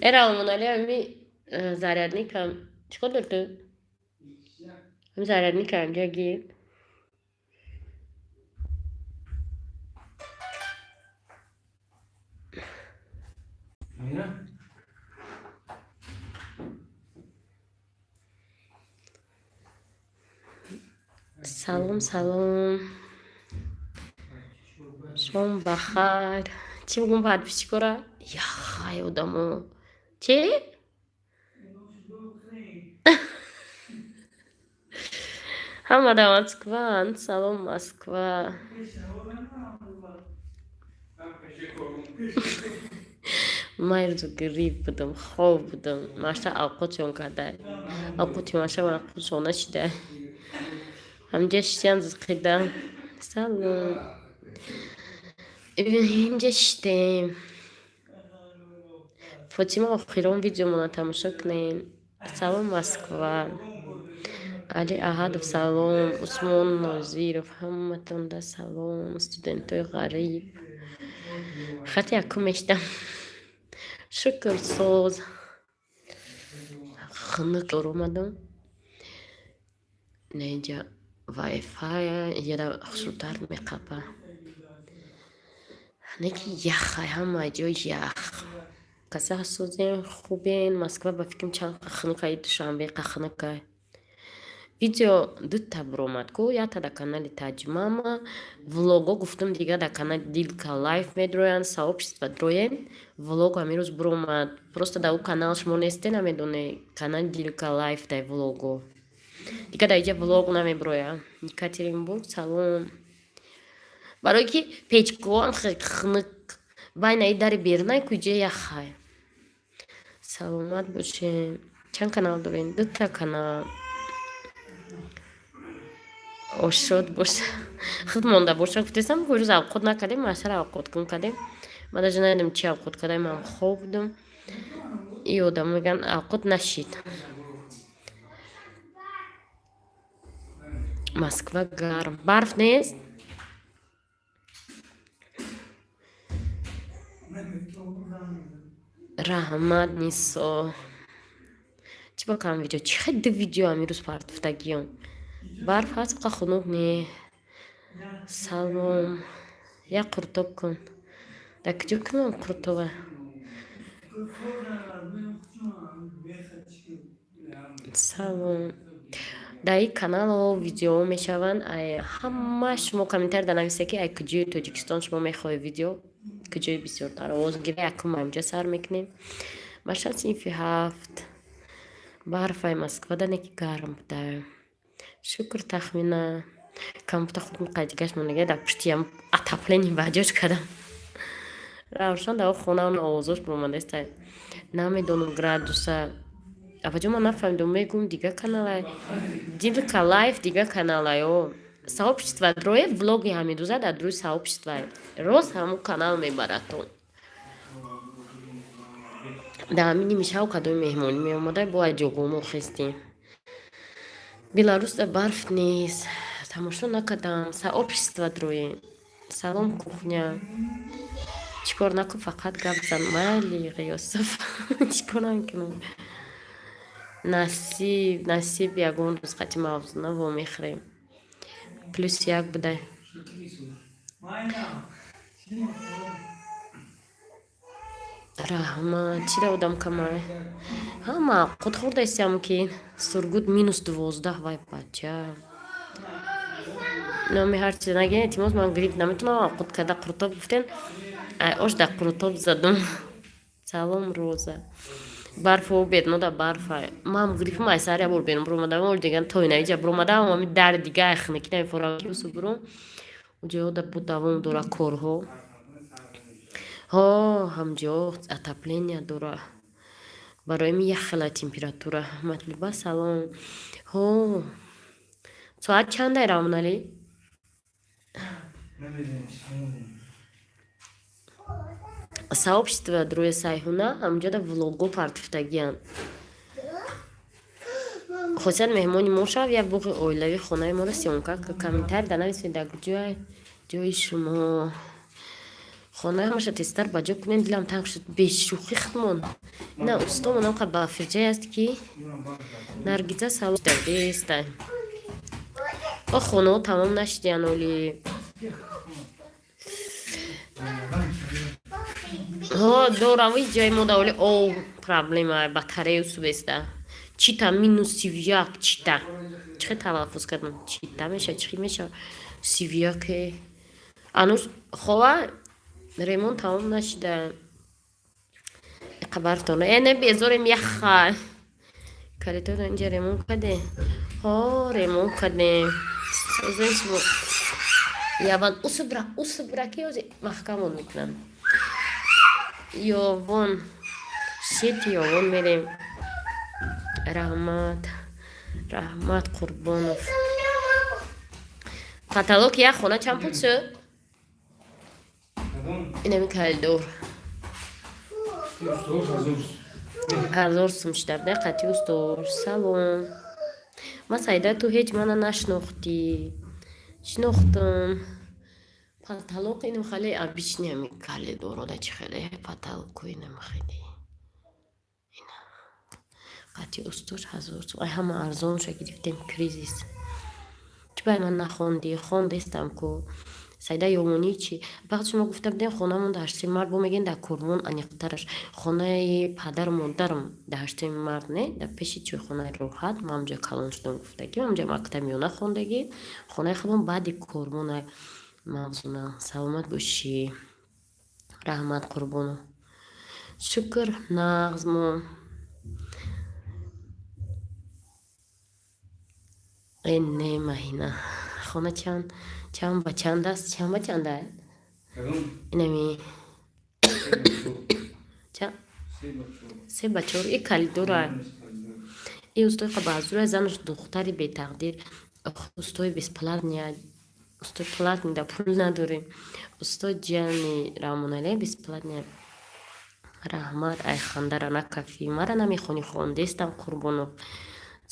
Эра Омонали, ами зарядникам чӣ кор дор ту? Ами зарядникам инҷа гир. Салом, салом. Шом бахайр. Чӣ бигӯм подписчикора? Яхай одамо. Чӣ? Ҳама да Москваанд. Салом, Москва. Ман ирӯзу грипп будам, хоб будам. Маша авқотшон карда. Авқоти маша ман нашида. Ҳамҷа шиштем зиқида. Салом. Инҷа шиштем. Фотима, охирон видеомона тамошо кунем. Салом, Москва. Али Аҳадов, салом. Усмон Нозиров, ҳаматонда салом. Студентои ғариб. Хати якум мешдам. Шукр, соз. Хунук омадам. На инҷа вайфай яда хушрӯтар меқапа. Не ки яхай, ҳама ҷо ях. Каса созем, хубен. Москва ба фикрам чанд хунукай, Душанбе хунукай. Видео дута буромад ку, якта дар канали Таҷмама, влого гуфтум, дига дар канали Дилка Лайф медроянд, сообщество дроен, влог ҳамин буромад. Просто дар ӯ канал шумо несте, намедоне, канали Дилка Лайф дар влого. Дига дар иҷа влог намеброя. Екатеринбург, салом. Барое ки печкоам хунук, байнаи дари берунай ку иҷа яхай. Саломат бошем. Чанд канал дорем? Дута канал. Ошод боша. Худ монда боша гуфтесам, рӯз авқот накардем, машара авқот кун кардем. Ман даже надидам, чи авқот кардем, ман хоб будам. И одам мегӯянд, авқот нашид. Москва гарм. Барф нест? Раҳмат, Нисо. Чӣ бакам видео? Чӣ хел ду видео амирӯз партуфтагиём? Барф ҳаст, қа хунук не. Салом. Як қуртоб кун. Дар куҷо кунам қуртова? Салом. Дар ин каналҳо видеоҳо мешаванд. Ҳама шумо комментарий нависед, ки ай куҷои Тоҷикистон шумо мехоҳед видео, куҷои бисёртар овозгира. Якум ҳамҷа сар мекунем. Маша синфи ҳафт. Барфай Москвада не ки гарм буда. Шукр, тахмина. Компюта худ қайдигаш мондаги дар пуштиям отопление баҷош кардам. Равшан дар хона он овозош баромадаста. Намедонам градуса. Абаҷо ман нафаҳмидам, мегӯм дига каналай. Дилка Лайф дига каналай о. Сообщество дроe, влоги ҳамирӯза дар рӯи сообщество. Рост ҳамун канал мебарад то. Дар ҳамин нимишав кадоми меҳмонӣ меомада, бо ҷогомо хестем. Беларусда барф нест. Тамошо накардам. Сообщество дроe. Салом, кухня. Чӣ кор накун, фақат гап зан. Майли, Ғиёсов. Чӣ кор накунам? Насиб, насиб, ягон рӯз қати мавзуна вомехӯрем. +1 будай. Раҳмат. Чира одам камай? Ҳама қут хӯрдаистиам ки Сургут -12, вай бача. Номи ҳар чиз нагин, илтимос, ман грипп наметавонам авқот карда. Қурутоб гуфтен, ай ош дар қурутоб задум. Салом, Роза. Барфо берунода барфа. Ман гриппам ай сари ябор берун буромадам, ол диган тойнаиҷа буромадам, ами дари дига ай хунукӣ намефорам ки усу бурум. Уҷода бу давом дора корҳо. Ҳо, ҳамҷо отопление дора. Барои ми як хела температура. Матлуба, салом. Ҳо. Соат чандай, Рамоналӣ? Сообщество рӯи Сайҳуна ҳамҷода влого партуфтагиянд. Хосият меҳмони мо шав, як боғи оилавӣ хонаи моро съёмка. Комментарий да нависед, дар куҷои ҷои шумо. Хона ҳамаша тезтар ба ҷо кунем, дилам танг шуд. Бешӯхӣ худмон. На, устомонам қа ба фирҷае аст, ки Наргиза, салом деста. О, хонаҳо тамом нашидиян оли. Ҳо, доравӣ ҷои мо да оли ов проблема, батарею субеста. Чита -31, чита. Чӣ талаффуз кардам? Чита меша, чӣ меша? 31-е. Ануш хова, ремонт тамом нашида. Қабартон. Э, не, безорем, яха. Коридор инҷа ремонт кардем. Ҳо, ремонт кардем. Созем шумо. Яван усубра, усубра, ки ози маҳкамон мекунам. Ёвон. Шит, Ёвон мерем. Раҳмат. Раҳмат, Қурбонов. Потолок як хона чанд пул шуд? Инами коридор. 1000 сум шуда буда қати устор. Салом. Ма Саида, ту ҳеҷ мана нашинохтӣ. Шинохтам. Потолок инам хеле обычный, ами коридорода чӣ хеле потолоку инам хеле. Ина. Қати устор 1000 сум. Ай, ҳама арзонша гирифтем, кризис. Чӣ бай ман нахондӣ? Хондестам ку. Сайда Ёмонӣ чӣ? Вақте шумо гуфта будем, хонамон дар ҳаштуми март, бо мегӯем, дар Курмон аниқтараш. Хонаи падару модарам дар ҳаштуми март, не, дар пеши чойхонаи Роҳат, ман ҳамҷо калон шудам гуфтагӣ, ҳамҷо мактаби миёна хондагӣ. Хонаи худам баъди Курмона мавзуна. Саломат бошӣ. Раҳмат, Қурбонов. Шукр, нағз мо. Э, не, Маҳина. Хона чанд чанд ба чанд аст? Чанд ба чанд аст? Инами 3 ба 4. И коридора. И устои қабаҳазура, занаш духтари бетақдир. Устои бесплатный, устои платный да пул надорем. Усто ҷани Раҳмоналӣ бесплатный. Раҳмат, ай хандара накафӣ. Мара намехонӣ, хондестам, Қурбонов.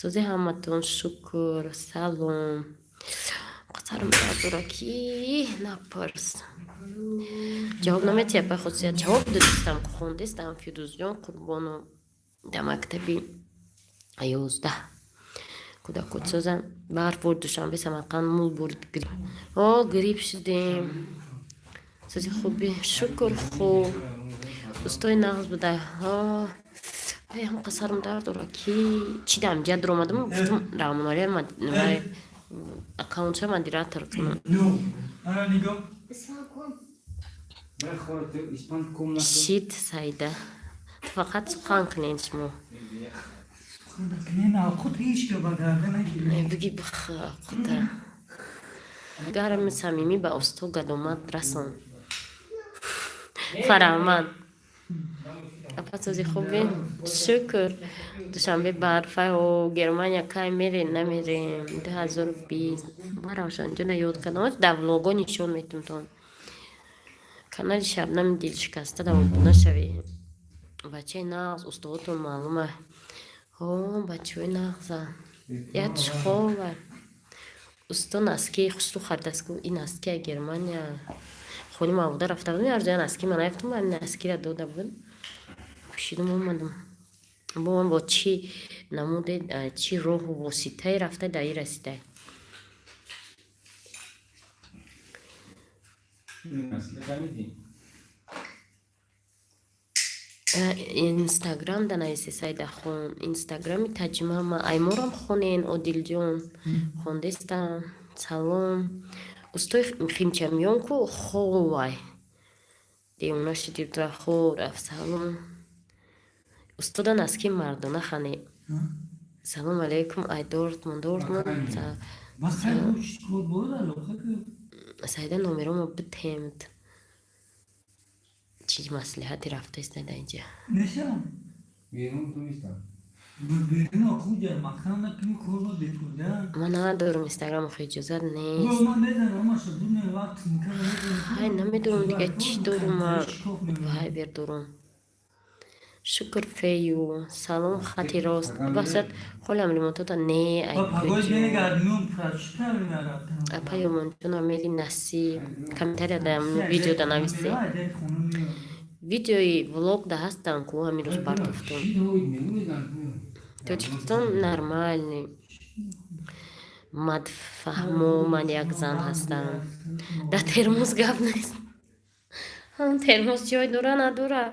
Сози ҳаматон, шукр, салом. Сарам дард дора, ки напарс. Ҷавоб наметиҳа, апай Хусият. Ҷавоб додистам, хондестам, Фирӯзҷон Қурбонов дар мактаби 11. Кӯдакотсозам. Барф борд Душанбе, Самарқанд, мул борд. О, грипп шудем. Сози хуби, шукр, хуб. Устои нағз буда. Ай, ҳам сарам дард дора, ки чӣ дам ҷа дуромадам, гуфтам Раҳмоналӣ аккаунтша модератор кунам. Шит, Саида. Фақат сухан кунед шумо. Биги бихута. Гарми самимӣ ба усто гадомат расон. Фараҳманд. Апа, сози хубе? Шукр. Душанбе барфа. О, Германия кай мерем, намерем? 2020. Ма Равшанҷона ёд кардам. Дар влого нишон метумтон. Канали Шабнами дилшикаста дар обуна шавед. Бачаи нағз, устоотон маълума. Ҳо, бачаҳои нағза. Як хова. Усто носки хушрӯ харидааст ку, ин носки Германия. Хони мавода рафта будем, арзоя носки ман наёфтам, ҳамин носкира дода буд. Пӯшидам, омадам. Бо ман бо чӣ намуде, чӣ роҳу воситае рафта дар ин расида. Инстаграм да нависе, Сайда хон. Инстаграми таҷма ма айморам хонен, Одилҷон. Хондестам. Салом. Устои химчамиён ку ховай. Девона шуди хо рафт. Салом. Устода носки мардона хане. Салом алейкум, ай Дортмунд, Дортмунд. Сайда, номеромо битемд. Чӣ маслиҳате рафтаист дар инҷа? Ман надорам инстаграм, охи иҷозат нест. Ай, намедонам дига чӣ дорум, вайбер дорум. Шукр фею, салом, хати рост басад, холам ремонтота не. Ай апа Ёмонҷон, амели насиб. Комментария да видео да нависе, видеои влог да ҳастам ку, ҳамин рӯз партофтум. Тоҷикистон нормальный, мадфаҳмо, ман як зан ҳастам. Дар термоз гап нест, термоз ҷой дора, надора.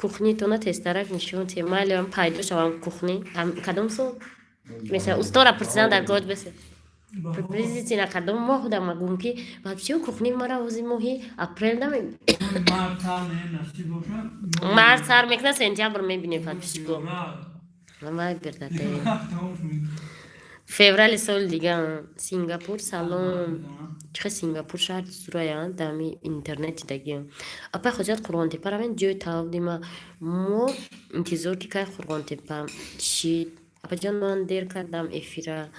Кухнитона тезтарак нишон те, майли, пайдо шавам. Кухни кадом сол меша, устора пурсидан дар год бесе приблизительно кадом моҳ да магум, ки вообще кухни мара ози моҳи апрел да март сар мекуна, сентябр мебинем. Подписчико, вай бердате, феврали соли дига. Сингапур салом. Чихе Сингапур шаҳри сурая дами интернети даги. Апай хоҷат, Қурғонтепа равен, ҷои таваллуди ма. Мо интизор, ки кай Қурғонтепа шид. Апаҷон, ман дер кардам эфира.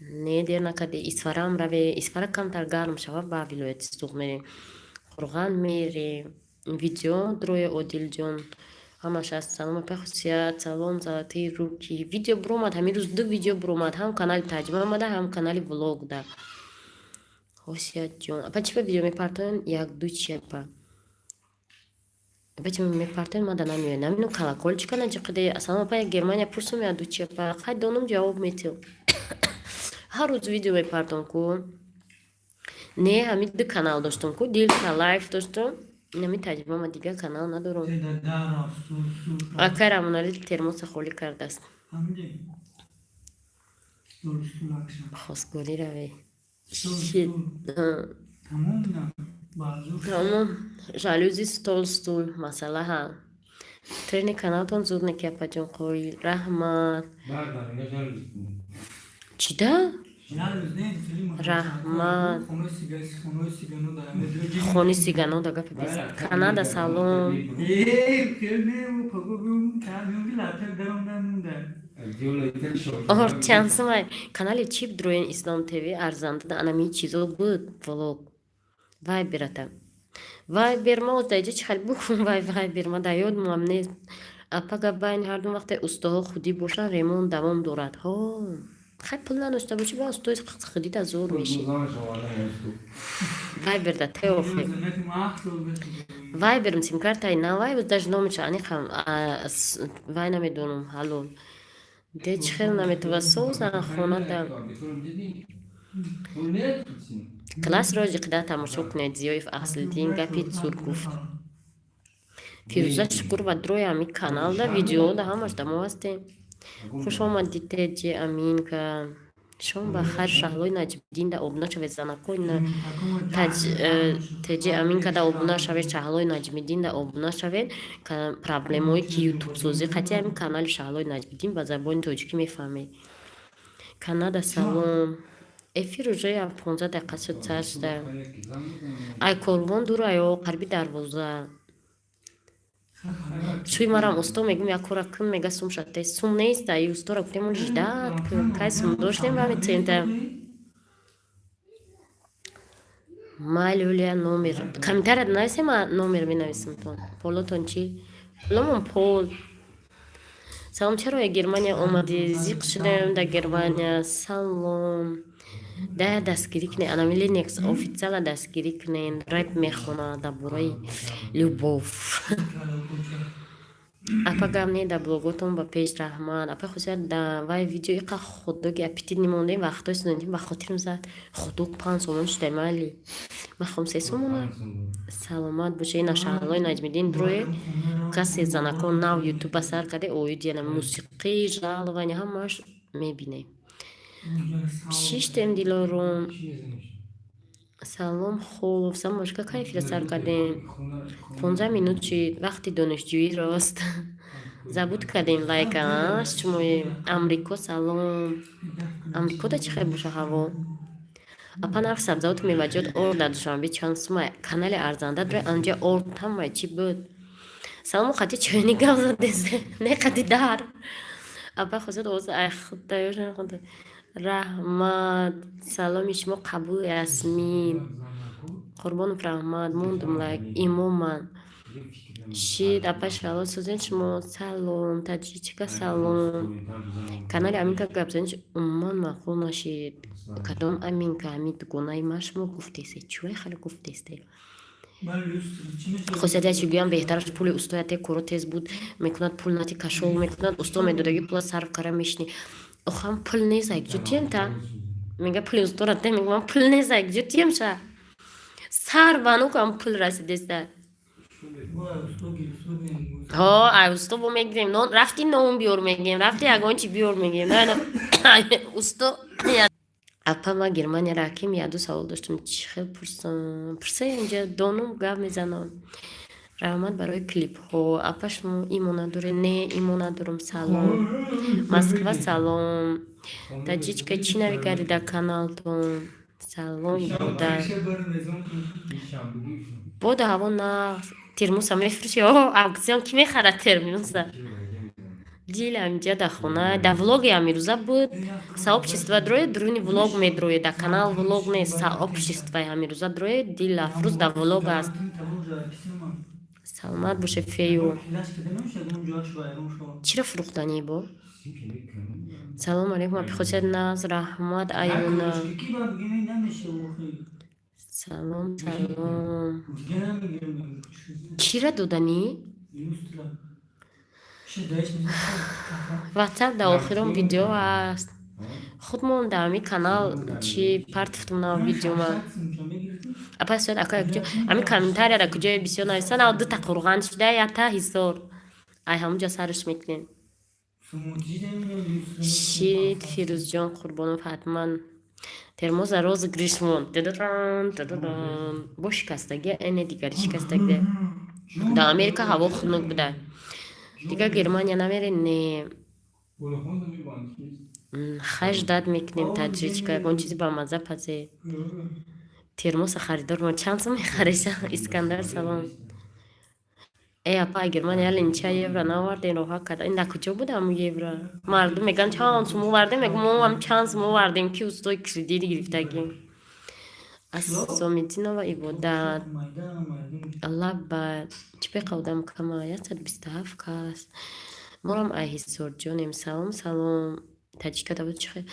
Не, дер накарде. Исфараам раве, Исфара камтар гарм шава, ба вилояти Суғд мерем, Қурған мерем. Видео дроя, Одилҷон, ҳамаш аст. Салом, апай Хусият, салом, золотые руки. Видео буромад ҳамин рӯз, ду видео буромад, ҳам канали таҷриба омада, ҳам канали влог да. Хосиятҷон, апа, чӣ ба видео мепартоен? Як ду чи, апа? Апа, чи мепартоен, мада намеояд, намедонам, колокольчика наҷиқиде. Салом, апа, Германия пурсум, як ду чи, апа? Хай, донум, ҷавоб метиҳам. Ҳар рӯз видео мепартом ку. Не, ҳамин ду канал доштум ку, Дилка Лайф доштум, инами таҷриба, ма дигар канал надорам. Акай Рамонали термоса холӣ кардааст. Хостгорӣ раве. Тамом, жалюзи, стол, стул, масъала ҳал. Трени каналтон зуд неки, апаҷон Қоил, раҳмат. Чида? Раҳмат. Хони сигано да гапи бес. Канада салом. Ортянсымай канали чип дроен, Ислом ТВ арзанда анами чизо буд, влог. Вайберата. Вайбер ма оздаиҷа чи хел букун, вай вайбер ма да ёдмам нест. Апа, гап байни ҳардум, вақте устоҳо худӣ бошанд, ремонт давом дорад. Ҳо. Хай, пул надошта бошӣ, ба устои худита зур мешӣ. Вайберда теохе. Вайберм симкартаи навай даже номиша аниқам вай намедонам ҳалол. Де чӣ хел наметава созан хонада. Классро ҷиқида тамошо кунед. Зиёев Аслиддин гапи зур гуфт. Фирӯза Шукурова, дрои ҳами каналда, видеода ҳамаш да мо ҳастем. Хуш омадӣ, Теҷи Аминка. Шом ба хайр, Шаҳлои Наҷмиддин да обуна шавед, занакои Теҷи Аминка да обуна шавед, Шаҳлои Наҷмиддин да обуна шавед. Проблемое ки ютубсозӣ қатъи ҳамин канали Шаҳлои Наҷмиддин ба забони тоҷикӣ мефаҳмед. Канада салом. Эфир уже 15 дақиқа шуд, сар шуда. Ай корвон дур, ай қариби дарвоза. Чӯи марам усто мегум, як кора кун, мега сум шате. Сум нест, ай устора гуфтем, ждать кун. Кай сум доштем, рамитента. Майли, Юлия, номер. Комментария нависем, номер менависем тон. Полотон чӣ? Поломон пол. Салом, чаро я Германия омадӣ? Зиқ шудаем дар Германия. Салом. Да дастгирӣ кунед. Анами Ленекс официала дастгирӣ кунед. Рэп мехонад дар бораи любовь. Апа, гап не, дар блоготон ба пеш, раҳмат. Апа Хусият, да вай видео иқа хот-доги аппетит немондем, вақтҳои студентӣ ба хотирам зад. Хот-дог 5 сомон шуда, майли. Ман 3 сомона. Саломат бошед. Ина Шаҳлои Наҷмиддин дурое, касе занакон нав ютуба сар карде, оид яна мусиқӣ, жалование ҳамааш мебинем. Шиштем, Дилорум. Салом, хуб. Самошка, кай эфира сар кардем? 15 минут шид. Вақти донишҷӯӣ рост. Забуд кардем лайка, шумои. Амрико салом. Амрикода чӣ хел боша ҳаво? Апа, нархи сабзавоту меваҷот, орд дар Душанбе чанд сума? Канали арзанда дора, анҷа орд ҳамаи чӣ буд. Салому, қати чойни гап задесе. Не, қати дар. Апа Хусият, овози ай худоёшон худо. Раҳмат. Саломи шумо қабул, Ясмин. Қурбонов, раҳмат. Мондум лайк. Имоман. Шид, апа, шало, сӯзен шумо. Салом, таҷичка, салом. Канали Аминка гапзаниш умуман маъқул нашид. Кадом Аминка? Ами дугонаи ма шумо гуфтесте, чӯе хеле гуфтесте. Хосияти чи гӯям, беҳтараш пули устояте, коро тез буд мекунад, пул нати, кашол мекунад. Усто медодаги пула сарф кара мешини. Охам, пул нест, айкҷо тием та? Мега, пули устора те, мегӯям, пул нест, айкҷо тием ша? Сар банукам пул расидеста. Ҳо, ай усто бо мегирем. Нон рафти, нон биёр мегем, рафти, ягон чи биёр мегем. Усто. Апа, ма Германияро ҳаким, яду савол доштам, чӣ хел пурсам? Пурса, инҷа донум, гап мезанам. Раҳмат барои клипҳо. Апа, шумо имо надоред? Не, имо надорам. Салом, Москва, салом. Таҷичка, чӣ нави кардӣ дар каналтон? Салом, ибода. Бода ҳаво нағз. Термоса мефурӯшӣ? О, аукцион, кӣ мехарад термоса? Дил амҷа дар хона, дар влоги амирӯза буд. Сообщество дроед, дуруни влог медроед, дар канал влог нест. Сообществои ҳамирӯза дроед, Дил Афрӯз дар влог аст. Саломат боше, фею. Чиро фурӯхтанӣ бо? Салому алейкум, апи, хосият нағз, раҳмат, аюна. Салом, салом. Чира доданӣ? Ватсап дар охирон видео аст. Худмон дар ҳамин канал чи партифтум нав видеома. Апа, соат ака куҷо? Ҳамин комментарияра куҷое бисёр нависан, ав дута Қурған шуда, ята Ҳисор. Ай ҳамунҷа сарш мекунем. Шид, Фирӯзҷон Қурбонов, ҳатман термоза розыгрыш мон. Бо шикастагия, эне дигари шикастагия. Дар Америка ҳаво хунук буда. Дигар Германия намере? Не. Хай, ждать мекунем, таҷричка, ягон чизи бамазза пазе. Термоса харидор мо чанд сум мехареша? Искандар, салом. Э, апа, Германия яле нича евро наовардем, роҳа карда. Ин дар куҷо буд ҳамун евро? Мардум мегӯянд, чанд сум овардем, мегӯм, мо ҳам чанд сум овардем, ки устои кредит гирифтагим. Асомиддинова Ибодат. Лабба, чӣ беқавдам кама, 127 кас. Морам ай Ҳисорҷонем. Салом, салом. Таҷика давод чӣ хел?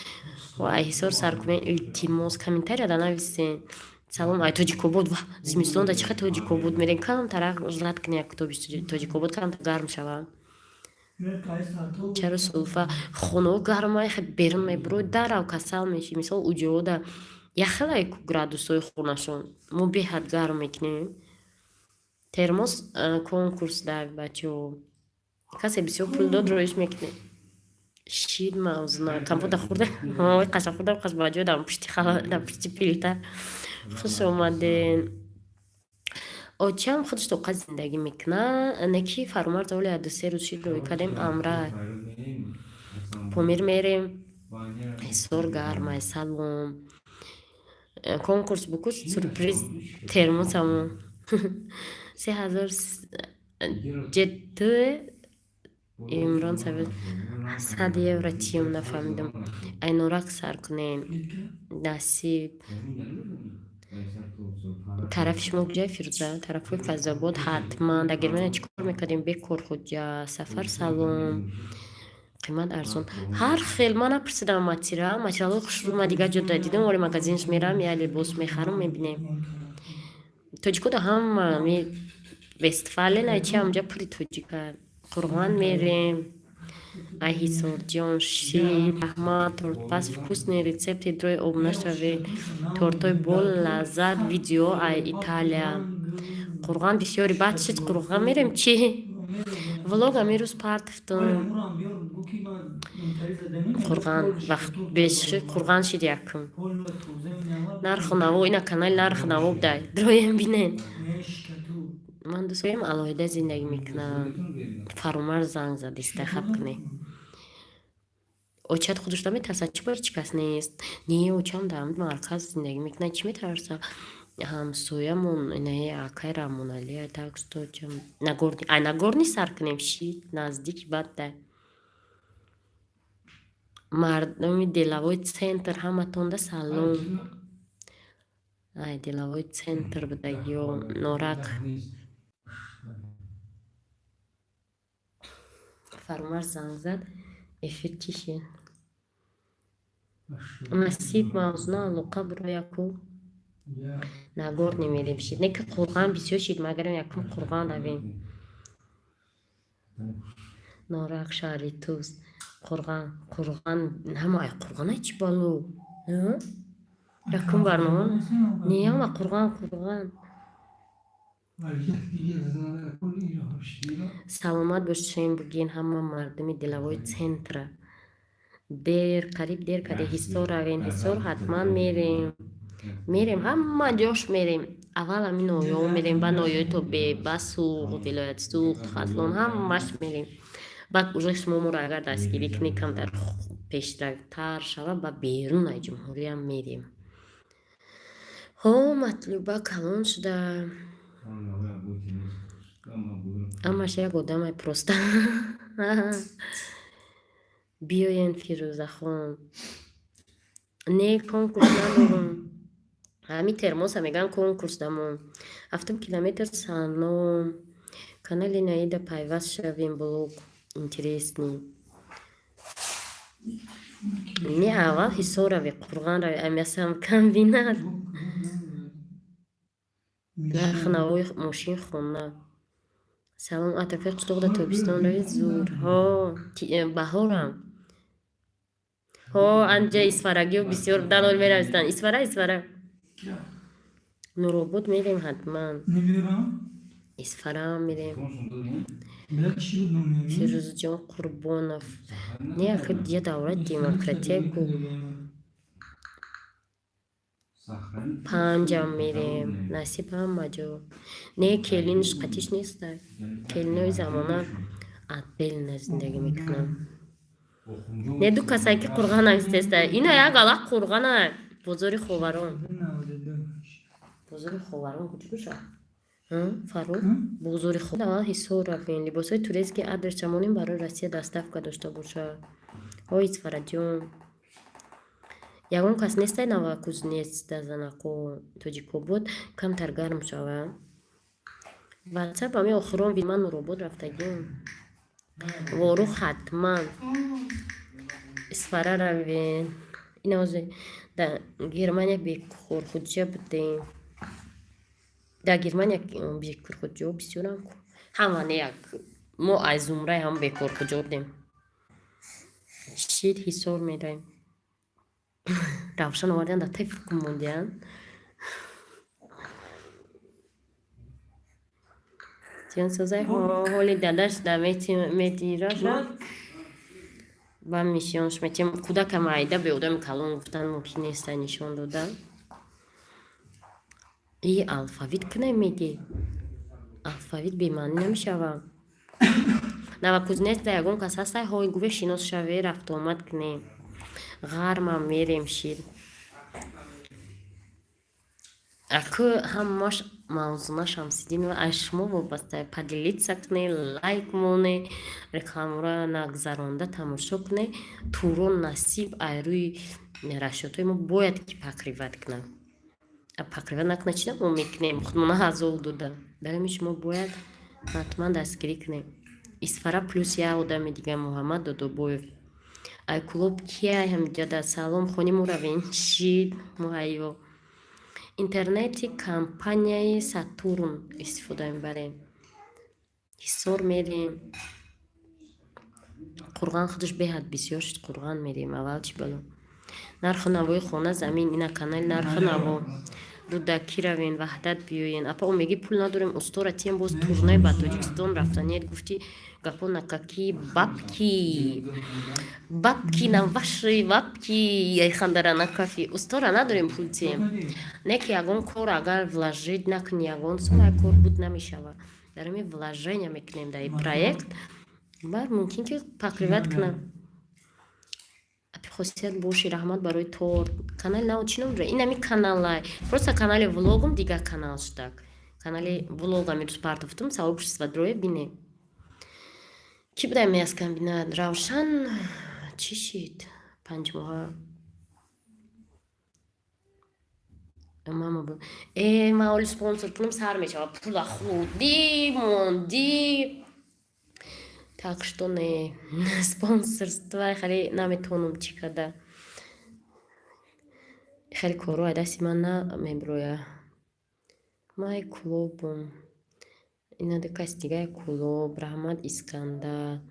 О, ай Ҳисор сар кунем, илтимос, комментарияда нависен. Салом, ай Тоҷикобод. Ва, зимистонда чӣ хел Тоҷикобод мерем? Камтарак ждать кунем, як китоби Тоҷикобод камтар гарм шава. Чаро сулфа? Хонао гармай, хел берун мебурӯй, дарав касал мешӣ. Мисол, уҷода яхелай градусҳои хонашон. Мо беҳад гарм мекунем. Термос конкурс дар бачаҳо. Касе бисёр пул дод, роиш мекунем. Шид мавзуна. Компота хӯрда? Ой, қаша хӯрдам, қаш ба ҷой дар пушти плита. Хуш омаден. Очам худаш тоқа зиндагӣ мекунад. Не ки Фарумарз оли 2-3 рӯз шид, рӯй кардем амра. Помир мерем. Ҳисор гармай, салом. Конкурс буку, сюрприз термосамон. 3000 ҷетту Имрон Сабир, 100 евро чиём, нафаҳмидам. Айнорак сар кунем. Насиб. Тарафи шумо куҷае, Фирӯза? Тарафҳои Файзобод ҳатман. Дар Германия чӣ кор мекардем? Бекор хуҷа. Сафар, салом. Қимат арзон. Ҳар хел, ман напурсидам материал. Материалҳои хушрӯ ма дигар ҷо дидам, вале магазинш мерам, я либос мехарам, мебинем. Тоҷикода ҳама ми Вестфален, ай чи ҳамҷа пули тоҷика. Қурғон мерем. Ай Ҳисорҷон, шир, раҳмат, тортпаз, вкусный рецепти дрои об нашавед. Тортҳои бо лаззат, видео ай Италия. Қурған бисёри баъд шид, Қурған мерем чӣ? Влог амирӯз партифтум. Қурған вақт беш Қурған шид якум. Нарху наво, ина канали Нарху наво будай. Дроем, бинен. Ман дӯстоям алоҳида зиндагӣ мекунам. Фарумар занг зад, истахаб кунед. Очат худаш наметарсад? Чӣ бо ҳеҷ кас нест? Не, очам дар марказ зиндагӣ мекунад, чӣ метарса? Ҳамсоямон инаи акай Раҳмоналӣ, так что очам Нагорный, ай Нагорный сар кунем, ши наздики бад да. Мардуми деловой центр, ҳаматонда салом. Ай деловой центр будагиё Норак. Фармар занг зад, эфир чӣ шид? Насиб, мавзуна алоқа буро, яку Нагорный мерем шид. Не ки Қурған бисёр шид, магарам якум Қурған равем. Норак, шаҳри Тӯз, Қурған, Қурған, ҳама ай Қурғанай, чӣ бало? Якум барнома не, ҳама Қурған, Қурған. Саломат бошем, бугин ҳама мардуми деловой центра. Дер, қариб дер каде, Ҳисор равем, Ҳисор ҳатман мерем. Мерем, ҳама ҷош мерем. Аввал ҳамин ноҳияҳо мерем, баъд ноҳияҳои то Беба, Суғд, вилояти Суғд, Хатлон, ҳамаш мерем. Баъд уже шумо моро агар дастгирӣ кунед, камтар пешравтар шава, ба берун аз ҷумҳуриям мерем. Ҳо, Матлуба калон шуда. Ҳамаш як одамай просто. Биёен, Фирӯзахон. Не, конкурс надорум. Ҳамин термоса мегӯянд, конкурс дамон. 7-ум километр. Салом. Канали Наида пайваст шавем, блог интересный. Не, аввал Ҳисор рави, Қурған рави, амясам комбинат. Нархи навои мошин, хона. Салом, атрофи қишлоқда тобистон рави, зур. Ҳо, баҳорам. Ҳо, анҷа исфарагиҳо бисёр данол меравистанд. Исфара, Исфара. Нуробод мерем ҳатман. Исфараам мерем. Фирӯзҷон Қурбонов. Не, ахир я давлати демократия ку. Панҷам мерем. Насиб, ҳама ҷо. Не, келинш қатиш нестай. Келинои замона отдельно зиндагӣ мекунанд. Не, ду касае ки Қурған навистеста. Ина як алақ Қурғана. Бозори Ховарон. Бозори Ховарон куҷо бошад? Фаррух? Бозори аввал Ҳисор равем. Либосҳои турецкий адрес чамонем, барои Россия доставка дошта бошад. Ҳо, Исфараҷон. Ягон кас нестай Новокузнецда, занако Тоҷикобод камтар гарм шавад. Ватсап ҳамин охирон ман Нуробод рафтагим. Ворух ҳатман. Исфара равем. Ина ҳозир дар Германия бекорхуҷа будем. Дар Германия бекорхуҷаҳо бисёрам ку. Ҳама не, як мо аз зумраи ҳам бекорхуҷа будем. Шид, Ҳисор меравем. Равшан овардиан, дар тай фукум мондиан. Ҷонсозай, ҳоли дадаш да метираша ба миссионш метиҳем. Кӯдакам айда беодами калон гуфтан мумкин неста, нишон додан. И алфавит кунем, меди. Алфавит бемаънӣ намешавад. Новокузнецда ягон кас ҳастай, ҳой гуве, шинос шаве, рафтуомад кунем. Ғармам мерем шид. Аку ҳамаш Мавзуна Шамсиддинова аз шумо вобаста. Поделиться кунед, лайк монед, рекламаро нагзаронда тамошо кунед. Турон насиб ай рӯи расчётҳои мо бояд ки покрывать кунад. Покрывать накунад, чӣ мо мекунем? Худмона азоб дода. Барои ҳамин шумо бояд ҳатман дастгирӣ кунед. Исфара плюс як одами дига, Муҳаммад Додобоев. Ай клуб кияй ҳамҷода? Салом, хони муравен шид муҳайё. Интернети компанияи Сатурн истифода мебарем. Ҳисор мерем. Қурған худаш беҳад бисёр шуд, Қурған мерем. Аввал чӣ бало? Нарху навои хона, замин, ина канали нарху наво. Рӯдакӣ равен, Ваҳдат биёен. Апа, о меги пул надорем, устора тием, боз турне ба Тоҷикистон рафтаният гуфти, гапо на какие бабки. Бабки на ваши бабки, ай хандара на кафи. Устора надорем пул тием. Не ки ягон кор агар вложить накунӣ, ягон сум ай кор буд намешавад. Дар ҳамин вложения мекунем дар ин проект. Бар мумкин ки покрывать кунам. Апи, хосият боши, раҳмат барои торт. Канали нав чӣ ном дорад? Ин ҳамин каналай. Просто канали влогум дигар канал шудак. Канали влогам ирӯз партофтум, сообщество дроя бинем. Кӣ будай мяскомбинат? Равшан чӣ шид? 5 моҳа. Мама э, ман оли спонсор кунам, сар мешавад. Пула хӯрдӣ, мондӣ. Так что не спонсорство хеле наметавонам чӣ карда. Хеле корҳо ай дасти ман намебирояд. Ман ай Кӯлобум. Ина ду каси дига ай Кӯлоб. Раҳмат, Искандар.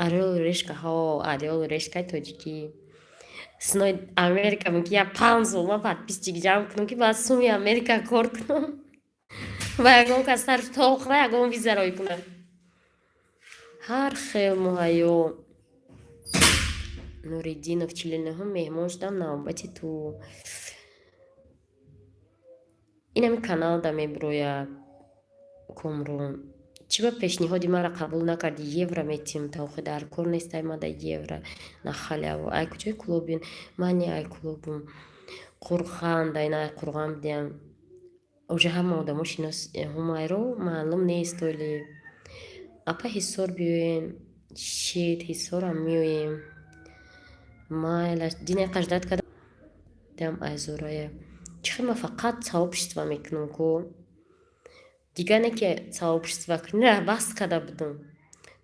Орёл решка, ҳо, орёл решкаи тоҷикӣ. Синои Америка мумкин як 5 сол ман подписчик ҷамъ кунам, ки баъд суми Америка кор кунам ва ягон кас сарш тоқра, ягон виза рой кунад. Ҳар хел муҳайё. Нуриддинов, 49-ум меҳмон шудам, навбати ту. Инами каналда мебирояд, Комрон. Чӣ ба пешниҳоди маро қабул накардӣ? Евро метиҳем, таохи дар кор нестай мада евро на халяву. Ай куҷои Кӯлобин? Ман не ай Кӯлобум. Қурған да ина ай Қурған бидиям. Уже ҳама одамо шинос Ҳумайро маълум нест оли. Апа, Ҳисор биёем. Шит, Ҳисорам меоем. Майлаш, дине қаждат кардам айзорая. Чӣ хел ман фақат сообщество мекунам ку? Дигар не ки сообщество кунира бас карда будам.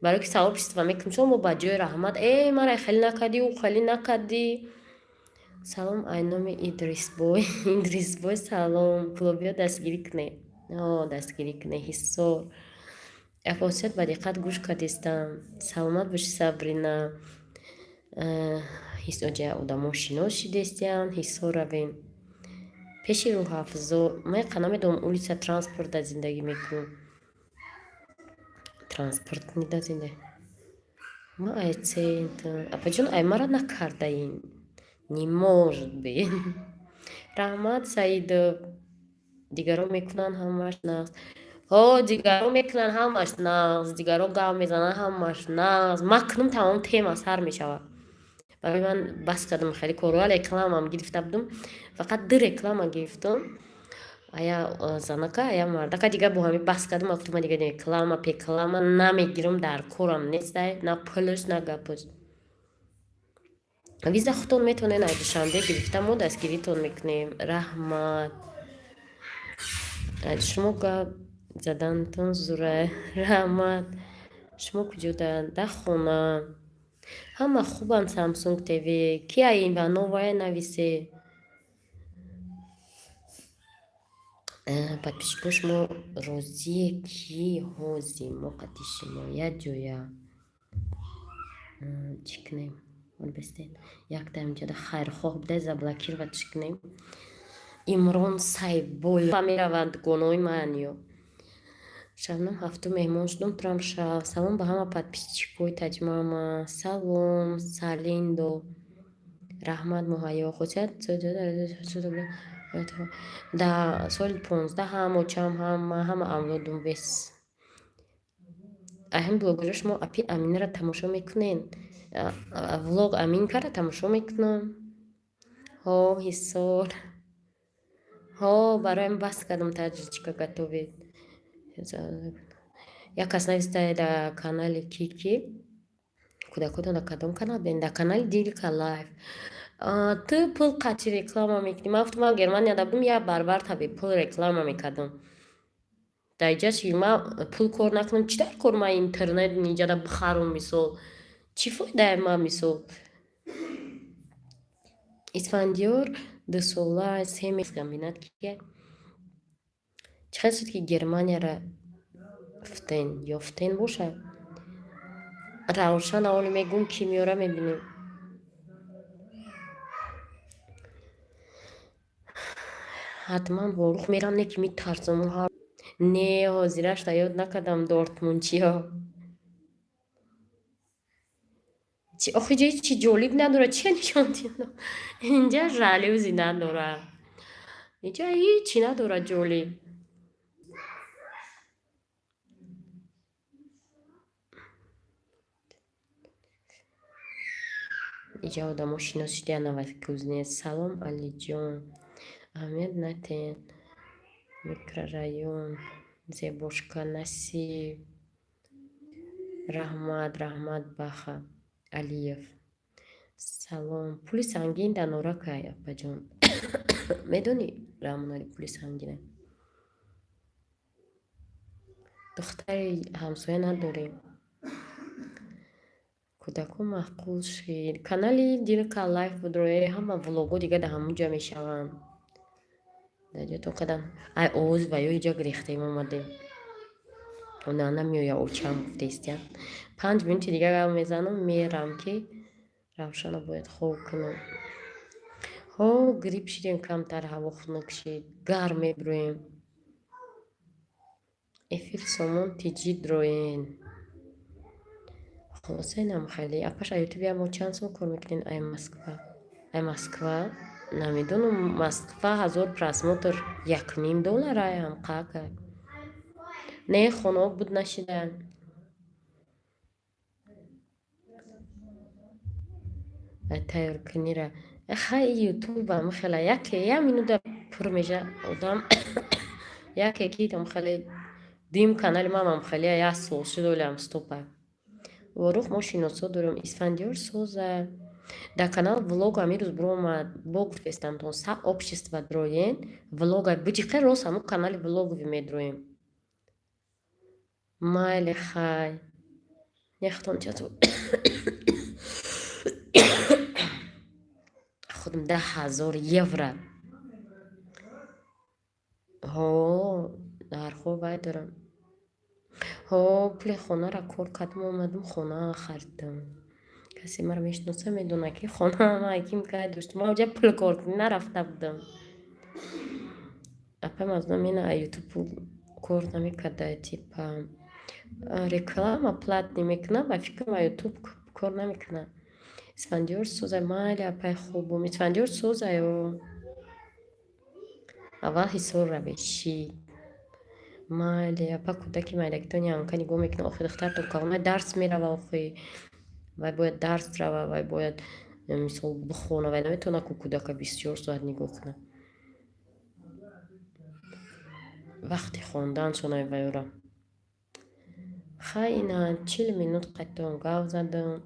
Барое ки сообщество мекунам, шумо ба ҷои раҳмат э мара хеле накардӣ, ӯ хеле накардӣ. Салом ай номи Идрисбой. Идрисбой, салом. Кӯлобиё, дастгирӣ кунед. О, дастгирӣ кунед. Ҳисор. Афосият, ба диққат гӯш кардистам. Саломат бошӣ, Сабрина. Оҷа одамо шинос шидестиянд. Ҳисор равем. Пеши Рӯҳафзо. Ман яқа намедонам, улица Транспортда зиндагӣ мекунам. Транспортнида зиндагӣ. Ман ай центр. Апаҷон, ай мара накардаин. Не может быть. Раҳмат, Саидов. Дигарон мекунанд, ҳамааш нағз. Ҳо, дигарон мекунанд, ҳамаш нағз. Дигарон гап мезананд, ҳамаш нағз. Ман кунам, тамом тема сар мешавад. Барои ман бас кардам хеле корҳо, рекламам гирифта будам. Фақат ду реклама гирифтам. Ая занака, ая мардака, дигар бо ҳами бас кардам. Ман гуфтам, ман дигар реклама, пеклама намегирам, дар корам нестай, на пулаш, на гапаш. Виза худтон метавонед ай Душанбе гирифта, мо дастгиритон мекунем. Раҳмат. Шумо гап задантон зура. Раҳмат. Шумо куҷода? Дар хона. Ҳама хубанд, Самсунг ТВ. Ки ай Ивановая, нависе. Подписчикои шумо розие, ки ҳози мо қати шумо як ҷоя. Чӣ кунем? Бестед. Якта инҷода хайрхоҳ буда, заблокировать кунем. Имрон Сайбой мераванд дугонаҳои ман ё. Шабнам, ҳафтум меҳмон шудам, турам шав. Салом ба ҳама подписчикои Таҷмама. Салом, Салиндо. Раҳмат, Муҳайё. Хусият дар соли 15 ҳам очам, ҳам ман, ҳама авлодум вес. Аҳин блогеро шумо апи Аминаро тамошо мекунед? Влог Аминкаро тамошо мекунам. Ҳо, Ҳисор. Ҳо, бароям бас кардам таҷичка готовить. Як кас нависта дар канали Кики. Кӯдакотон дар кадом канал бинед? Дар канали Дилка Лайф. Ту пул қачи реклама мекунӣ? Ман гуфтам, ман Германияда будам, як барбар таби пул реклама мекардам. Дар иҷа чи ман пул кор накунам, чӣ дар кор ман интернет иҷада бихарам, мисол? Чӣ фоидае ман, мисол? Исфандиёр 2 сола се бинад ки чӣ хел шуд, ки Германияра фтен ёфтен бошад. Равшан, аввале мегӯм, ки меёра, мебинем. Ҳатман Ворух мерам, не ки митарсам. Не, ҳозирашта ёд накардам Дортмундчиё. Охи ҷои чи ҷолиб надорад, чи нишон диҳам? Инҷа жалюзи надорад. Инҷа ҳичи надорад ҷолиб. Иҷа одамо шинос шудиян Новокузнец. Салом, Алиҷон. Аҳамият натен. Микрорайон. Зебошка насиб. Раҳмат, раҳмат, Баха. Алиев. Салом. Пули сангин дар Норакай, апаҷон. Медонӣ, Раҳмоналӣ, пули сангина? Духтари ҳамсоя надорем. Кӯдако маъқул шид. Канали Дилка Лайф будроe, ҳама влого дига дар ҳамун ҷо мешаванд. Дар ҷотон қадам. Ай, овоз ва ё иҷа гирехтем, омадем. На, намеоя, очам гуфтаистиян. 5 минути дига гап мезанам, мерам, ки Равшана бояд хоб кунам. Ҳо, грипп шидем, камтар ҳаво хунук шид, гарм мебироем. Эфир Сомон тиҷи дроен. Хулоса, инам хеле. Апаш, а Ютуби мо чанд сол кор мекунед? Ай Москва? Ай Москва? Намедонам, Москва 1000 просмотр 1,5 доллар ай ҳамқака. Не, хонаҳо буд нашидаанд. Тайёркунира. Хай, Ютубам хела яке як минута пур меша одам, яке ки там хеле дим канали мамам хеле як сол шуд, олиам стопа. Ворух, мо шиносо дорем, Исфандиёр соза. Дар канал влог амирӯз биромад, бо гуфтестамтон, сообщество дроен, влога биҷиқе рост ҳамун канали влогови медроем. Майли, хай. Нехтон чату. Худам 10 000 евро. Ҳо, нархҳо вай дорам. Ҳо, пули хонаро кор кардам, омадам, хона харидам. Касе маро мешиноса, медонад, ки хонаам ким кай дошт. Ман оҷа пул кор кунӣ нарафта будам. Апай мазна мена Ютуб пул кор намекарда, типа реклама платный мекунад, ба фикрам, Ютуб кор намекунад. Исфандиёр соза, майли, апай, хубум. Исфандиёр созаё. Аввал Ҳисор равешид. Майли, апа, кӯдаки майдакитони анка нигоҳ мекунад. Охи, духтартон калона, дарс мерава, охи. Вай бояд дарс рава, вай бояд, мисол, бихона, вай наметавонад ку кӯдака 24 соат нигоҳ кунад. Вақти хонданшон ай вайёра. Хай, ина 40 минут қайтон гап задам.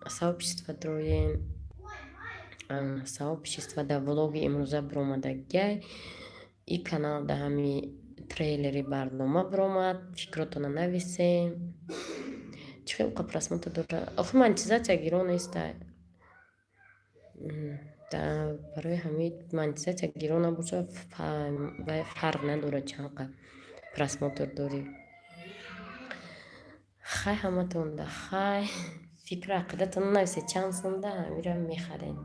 Сообщество дроен. Сообщество дар влоги имрӯза биромадагиай. И канал дар ҳами трейлери барнома биромад. Фикротона нависем. Чӣ хел просмотр дора? Охи, монетизатсия гирон нестай. Барои ҳамин монетизатсия гирон набошад, фарқ надорад чанд просмотр дорӣ. Хай, ҳаматонда хай, фикру ақидатонро нависед, чанд сумда ҳамира мехаред.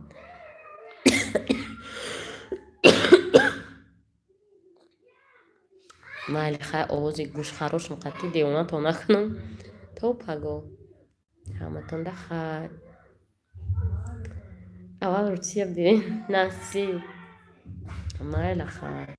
Майли, хай, овози гӯшхарошм қатъи девонатон накунам. То пагоҳ. Ҳаматонда хай. Аввал Русия биёед, насиб. Майла, хай.